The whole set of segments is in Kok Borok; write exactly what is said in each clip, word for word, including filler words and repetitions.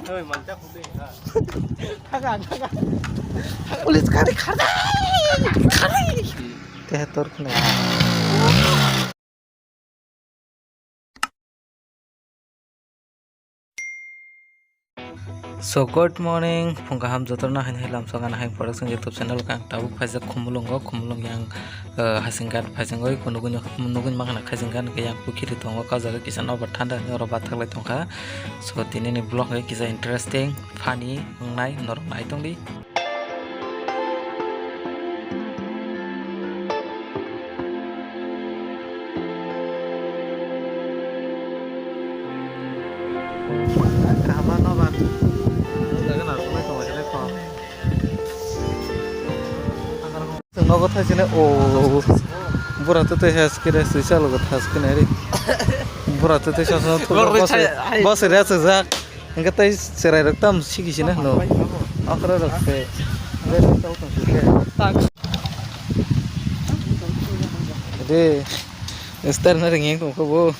Oi, mancha khudui, ha. Thagang, thagang. Police gari khardai, khardai. Teh tor khna. So, good morning, phung kaham jotono haino hai lamsok ani hai production YouTube channel kang tabuk phaijak Khumulwngo, Khumulwng yang, eh, Hasinghat phaijak oi, nugui nugui makhana Hasinghat ke yang pukhiri tongo, kajak kisa nobar thanda hinwi oro bathaklai tongkha. So, tini ni vlog hai kisa interesting, funny wngnai, norok nai tongdi. Kaham no ba. Jaga na tongo, tongo, tongo. Nogo thaisile o bura tete has kire sui chalo go thas kine ri. Bura tete sasno thulgo bose bose re sujak. Hingke tei cherai rok tam sigi sina hino. Okra rok se. Re, star na ringing tong ko bo.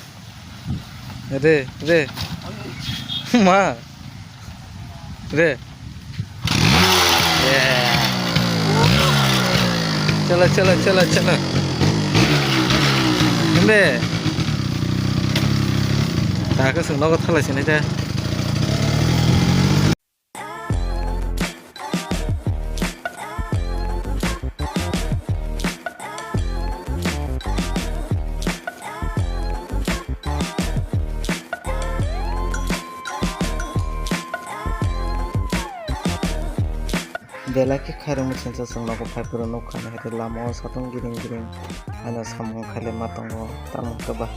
Re, re. Ma. Re. Yeah. Chala, chala, chala, chala. Himbe. Ta ka sung nogo thalai sinai ta. Belai khe khairokma sengcha chwng nogo phai phuru nukha, naikhe lama o satung giring giring haino samung khailai ma tongo, tamo khe ba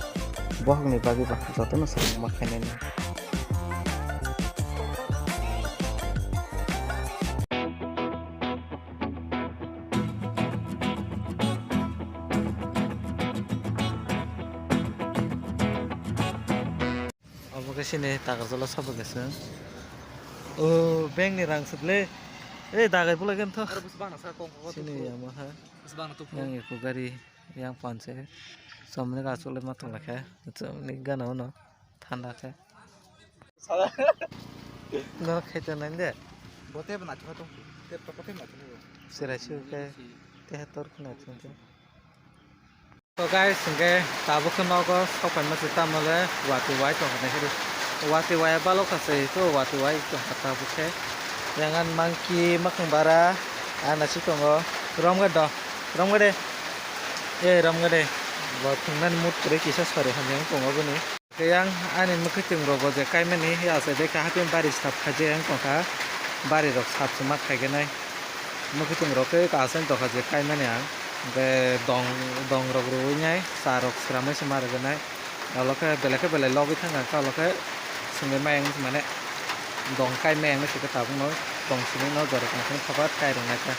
bohokni bagwi ba jotono samung ma khainai. Obo khe sini Takarjala sobo khe chwng. O, bank ni rang sukle. Ei, dagai bwlai khe mtho. Aro bwswk bangna sa kong kong. Sini tuphu. Yamaha. Bwswk bangna tuphu. Yang eko gari, yang panche. Somni ga chole ma tong lakha. Somni gana ono. Thanda khe. No khaito nai de. Bote bwna chukha tong. Te to kote bwna chukha. Serai su khe. Te tor khna chwng. So guys, hingke tabuk khe nogo sokphaima se tamo le watwi wai tongkha nai khe watwi wai balok kha se to watwi wai tongkha tabuk khe. Yang ani monkey mwkhang bara, ah, naisik tongo. Romga do, romga de. Eh, romga de. Bo thwngnani mood kwrwi kisa sori hamya wng tongo bini. Yang ani mwkhwtwng rogo je kaimani ya se de kahapin bari sap khaje wng tongkha. Bari rok sap se ma khaigenai. Mwkhwtwng rok khe asai tongkha je kaimani ang. Hingke dong, dong rok rwui nai, cha rok swramwi se ma rwgwi nai. Olo khe belai khe belai logwi thangkha, olo khe swngwi mayang mane dong kai mayang se khe tabukno dong simi no jora tong thani thapa kai rwngnaikha.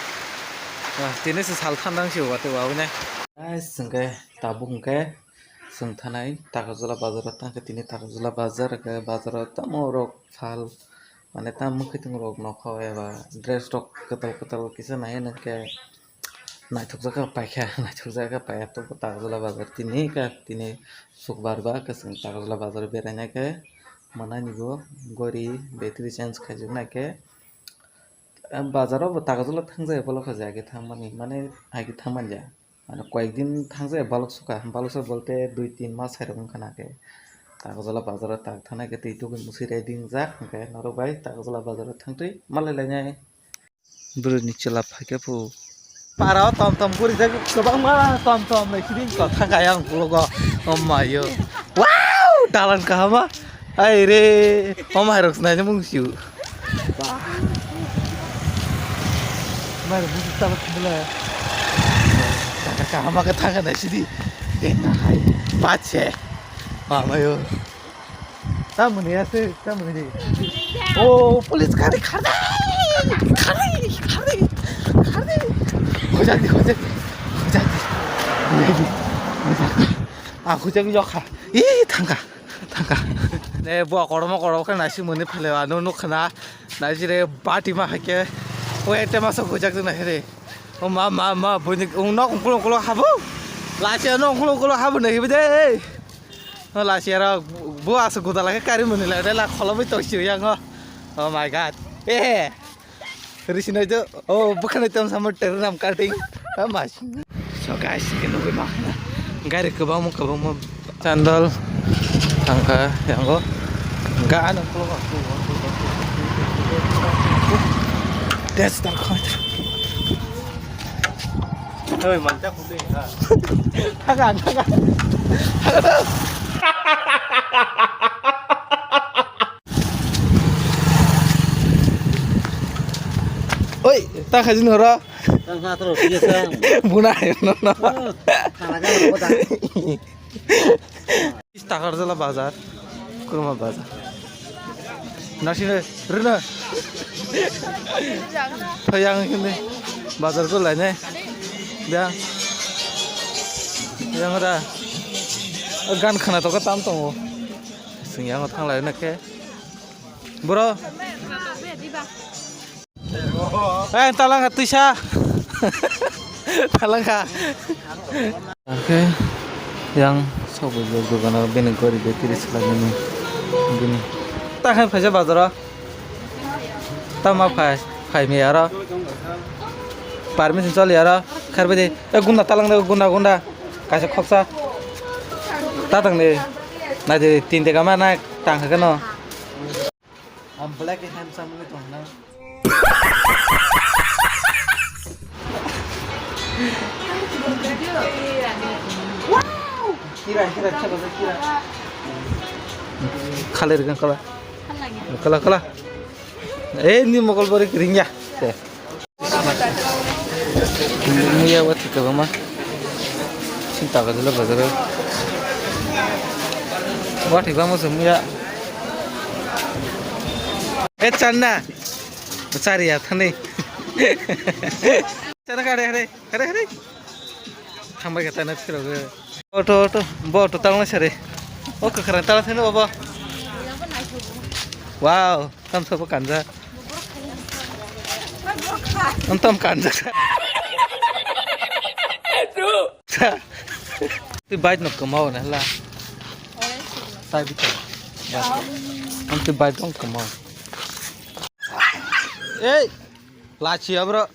Ah, tini se sal thandang se watwi wawinai. Guys, hingke tabuk hingke chwng thanai Takarjala bazar o tangkhe tini Takarjala bazar hingke bazar o tamo rok phal mane tamo mwkhwtwng rok nokho eba dress rok kwtal kwtal kisa nai hwnkhe naithokjak khe paikha naithokjak khe paiya tabuk Takarjala bazar tini khe tini sukbar ba khe chwng Takarjala bazar o berainai khe mwnai ni bo gori battery change khaijaknai khe bazar o bo Takarjala thangjak bolokha je age thangmani mane age thangmanja. Mane koyekdin thangjak balok sukha, balok sukha bolte dui tin mas hai rok wngkha na khe. Takarjala bazar o tak thanai khe twi tugui musi rai dingjak, hwnkhe norok bai Takarjala bazar o thangtwi malai lainai. Bwrwini chwla phaikhe phu. Para o tom tom gurijak kwbangma tom tom nai sidi thangkha yang ukulok o. Oh my yo. Wow! Dalan kahama. Ai re, o mairok sinai mung siu. Mairok mung sala khumula. Taka kahama ka thanga na sidi. Ena hai. Pache. Mama yo. Tamuni ase, tamuni. O, police gari khardai. Khardai, khardai. Khardai. Hojak di, hojak di. Hojak di. Hojak di. Hojak di. Ah, hojak di jokha. Ih, thangka. Thangka. Ne, bo kormo kormo khe naisi muni phale ano nuk khna. Naisi re bati ma haike. O ete masa hojak na here. O ma, ma, ma, buni nok ungkulo ungkulo habu. Lasi ano ungkulo ungkulo habu ne hibi de. O lasi ara bu asu guda lage kari muni la de la kholo bi to siu yang o. Oh my God. Eh. Risi nai to. Oh, bukan itu sama terunam cutting. Mas. So guys, kena gue mah. Gari kebang mau kebang mau. Sandal. Tangka yang go. Enggak ada kalau aku. That's the point. Hei, mantap udah. Hagan, hagan. Oi, ta khajin horo. Tang kha tro, iya sang. Buna hai no no. Oh, khana ga ro ta. Takar jala bazar, kurma bazar. Nasine rina. Phayang hini bazar ko laine. Ya. Yang ada gan khana to ka tam tongo. Sing yang thang lai na ke. Bro. Eh, talangkha twisa. Talangkha. Oke. Yang sobo jok dogano bini gori de tiris lagi ni. Bini. Ta khai phaisa bazaro. Ta ma phai, phai mi aro. Permission choli aro. Kharbe de. Eh, gunda talang de, gunda, gunda. Kaisa khoksa. Ta tang de. Na de, tin de gama na tang kha no. Ang black and handsome wngwi tong na. Kira, kira, kira, kira. Khala rikang khala. Khala, khala. Eh, ni mokol bori kiring ya. Te. Muya wati kabama. Sinta ka dula bazar. Wati bama se muya. Eh, channa. Chari ya thani. Chana kare hare, hare hare. Thambai ka tana phiro ge. Auto, auto, bo auto tangna sare. O kakara tala thani baba. Wow. Tam sabo kanja. Tam kanja. Twi bike no kwmao na la. Sai bita. Tam twi bike no kwmao. Ei, lachi abro.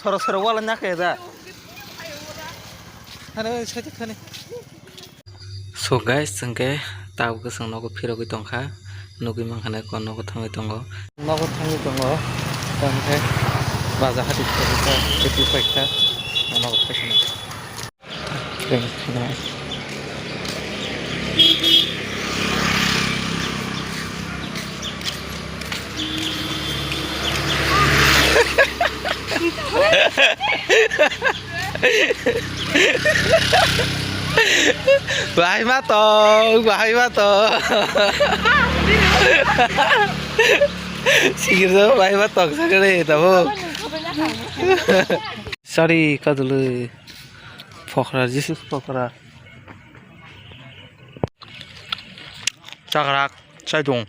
Soro soro wala nyakhe da. Thani, sai thani. So guys, hwnkhe tabuk chwng nogo phirogwi tongkha, nugwi mankha nai kon nogo thangwi tongo. Nogo thangwi tongo, tamo khe baja hati phirogwi kha, tei paikha, nogo phaikha nai. Bahai ma tong, bahai ma tong. Sikir do bahai ma tong sakare tabo. Sorry, kadulu. Phokra, Jesus phokra. Chakrak, chaidung.